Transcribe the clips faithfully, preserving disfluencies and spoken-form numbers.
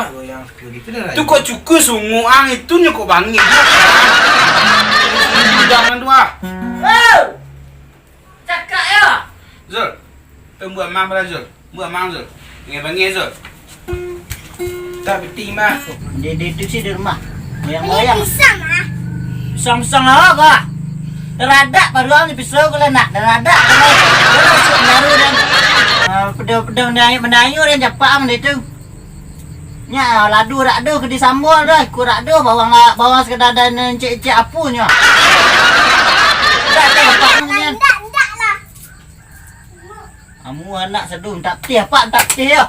Amak goyang security tu dah. Tu kok cuku sungguh ang itu nyo kok bangih. Jangan tu ah. Cakak yo. Zul, tu buat mang bara Zul. Buat mang Zul. Bangih-bangih Zul. Tak peti mah. Dia, dia tu sih di rumah. Goyang-goyang. Pisang ah. Pisang-pisang lah kak. Taradak paruang di pisau kalau nak. Taradak kalau. Kalau masuk baru dan. Ah, pedang-pedang menayun-menayun dan capak ang dia tu. Nya ladu rak do ke disambal dah, ikut rak do bawang la-, bawang sekadar dan encik-encik apu nyo. Dak ado apo nyo. Ndak, ndak lah. Amu anak seduh, mintak pitih apak, mintak pitih yo.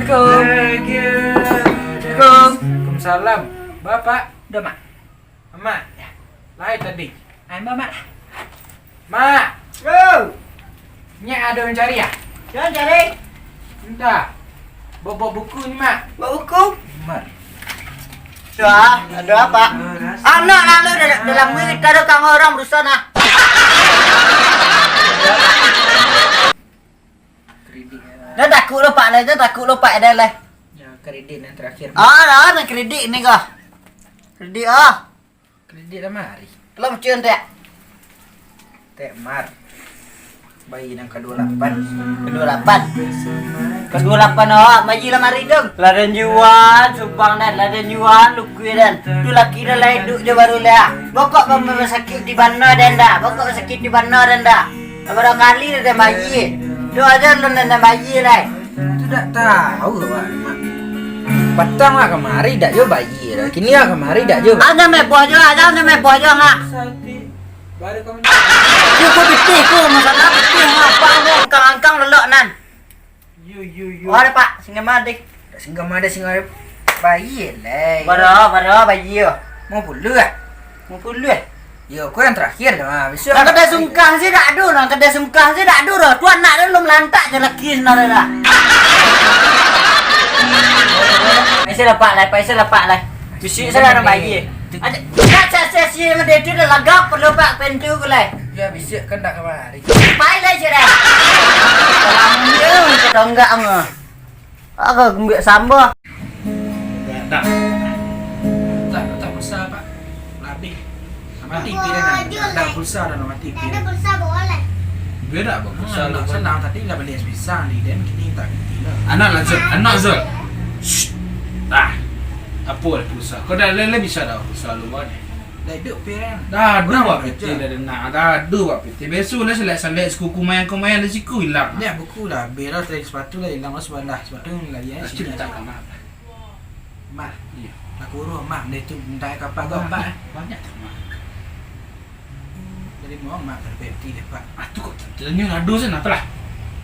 Assalamualaikum. Assalamualaikum. Waalaikumsalam. Bapak, dah, Mak? Mak, lai tadi. Ai, Mak, Mak. Mak! Yo! Nyak ado mancari, ah? Sia mancari? Ndak. Bawa, bawa buku ni, Mak. Bawa buku? Mak. Suah, ado apo? Anak lalu dalam, dalam kita ado kang orang berusaha nah. Kredit. Dah takut lo, Pak, lah. Dah takut lo, Pak, dah lah. Ya, kredit yang terakhir. Ah, dah, nak kredit ni kah? Kredit, ah. Kredit lah mari. Kalau macam tu, ya? Tek Mar. Bayi nang kedua lapan. Kedua lapan. Kedua lapan awak, bayi lah mari tu. Ladan Juan, Subang dan Ladan Juan, Lukui dan. Tu laki dah lain duk je baru lah. Bokok pun sakit di mana dan dah. Bokok sakit di mana dan dah. Sabaraha kali dah bayi. Tu aja lu dah bayi lah. Tu dak tahu, Mak. Patang lah kamari dak jo bayi dah. Kini lah kamari dak jo. Ada meboh jo, ada meboh jo, Mak. Baru kau. Ku, ku pitih ku, masalah pitih, Mak. Apa ku angkang-angkang lelok nan. Yo, yo, yo. Oh, ada, Pak. Singgah mah, deh. Singgah mah, deh, singgah. Bayi, leh. Bara, bara, bayi, yo. Mau puluh, ah? Mau puluh, eh? Yo, ko yang terakhir lah, bisuak. Nang kadai sungkang se dak ado, nang kadai sungkang se dak ado doh. Tu anak dah lu melantak je laki sebenarnya dah. Paisa lah, Pak, lai, paisa lah, Pak, lai. Bisuak salah nang bayi. Ada, dak sia-sia mah dia tu dah lagak perlu, Pak, pintu ku lai. Ya, bisuak kan dak kamari. Pai lai je dah. Salam dia, tonggak ngah. Agak gembik sambah. Dah. Tak, tak pulsa, Pak. Lah abih. Lah mati pi dah, nah. Dah pulsa dah, lah mati pi dah. Bia dak bapulsa lu, senang, tadi lah bali es pisang di den, kini tak ganti lah. Anak lah, Zul. Anak, Zul. Shh. Dah. Apo lah pulsa? Kau dah lele bisa dah pulsa lu, Wan. Dah iduik pi dah. Dah ado bak pitih dah dengar. Dah ado bak pitih. Biaso lah salek-salek sikuku mayang-kumayang di siku ilang. Ni buku lah abih lah, tali sepatu lah ilang lah sabalah. Sepatu lagi, eh, sini. Minta ka Mak. Mak. Iyo. Lah kuruih Mak, dia tu minta kapal kau, Mak, Mak, eh. Banyak tu, Mak. Jadi mau Mak terpeti deh, Pak. Ah, tu kok tantu nyo ngadu sen, apalah?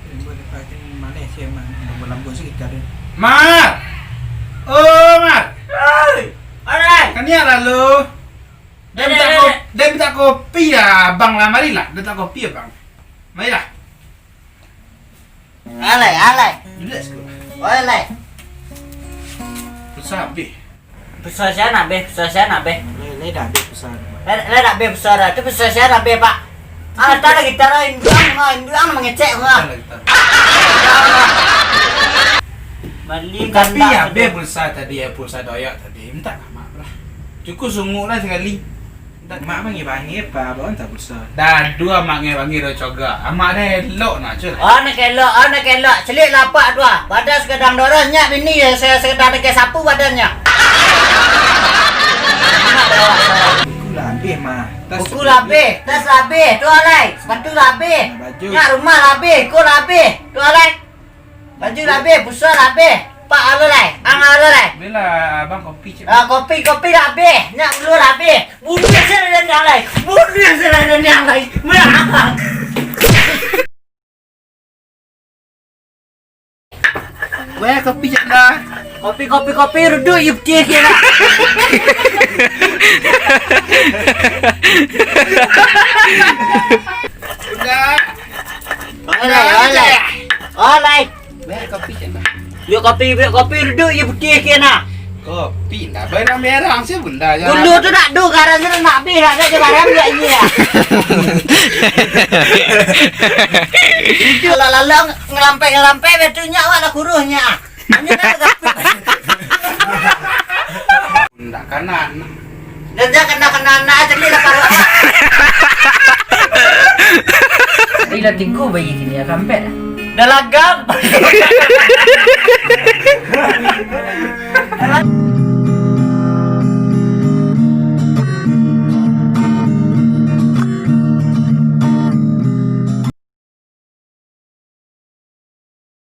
Lambu deh, Pak, kan maleh sih, Mak. Lambu-lambu sih kita deh. Mak! Oh, Mak! Hei! Alai! Kaniak lalu. Dia minta ko-, dia minta kopi ya, Abang lah. Marilah, dia minta kopi, Abang. Marilah. Alai, alai. Duduk sikit. Oi, alai. Pulsa abih. Pulsa sia nan abih, pulsa sia nan abih. Lai, lai dah abih pulsa dah, Pak. Lai, lai dah abih pulsa dah. Tu pulsa sia nan abih, Pak. Ah, tak ada gitar, ah, induang, ah, induang mangecek, ah. Tak ada gitar. Bali. Tapi kandak ya, tu. Abih pulsa tadi, ya, pulsa doyak tadi. Minta lah maaf lah. Cukup sungguh lah sekali. Mak mangi-mangi, Pak, bawa tak pulsa. Dah dua mak ngi-mangi dah cogak. Amak dah elok nak, Cul. Oh, nak elok, oh, nak elok. Celik lapak tu ah. Badan segadang dorong, nyak bini, ya, saya sekedar dekat sapu badannya. Buku lah habis, Mak. Tas. Buku lah habis, tas lah habis. Tu alai, sepatu lah habis. Baju. Nyak rumah lah habis, ko lah habis. Tu alai. Baju lah habis, pulsa lah habis. Pak, alo lai. Ang, alo lai. Belilah abang kopi, cik. Ah, kopi, kopi lah habis. Nyak bulu lah habis. Bunuh saya dan yang lain. Bunuh saya dan yang lain. Weh, kopi, cik, dah. Kopi, kopi, kopi, duduk, you pikir lah. Udah. Alai, alai. Alai. Beh, kopi kan, Bang? Buek kopi, buek kopi, duduk je putih ke nah. Kopi ndak barang-barang, sia bunda je. Dulu tu nak du, garam tu nak habis, nak ada je garam je ini ya. Itu lalang-lalang, ngelampek-ngelampek, betunya awak lah kuruhnya. Hanya nak gapit. Ndak kanan. Dah, dah, kena, kena, nak aja ni lah, parut. Tadi lah tigo bayi kini, ya, kampet. Dah lagam.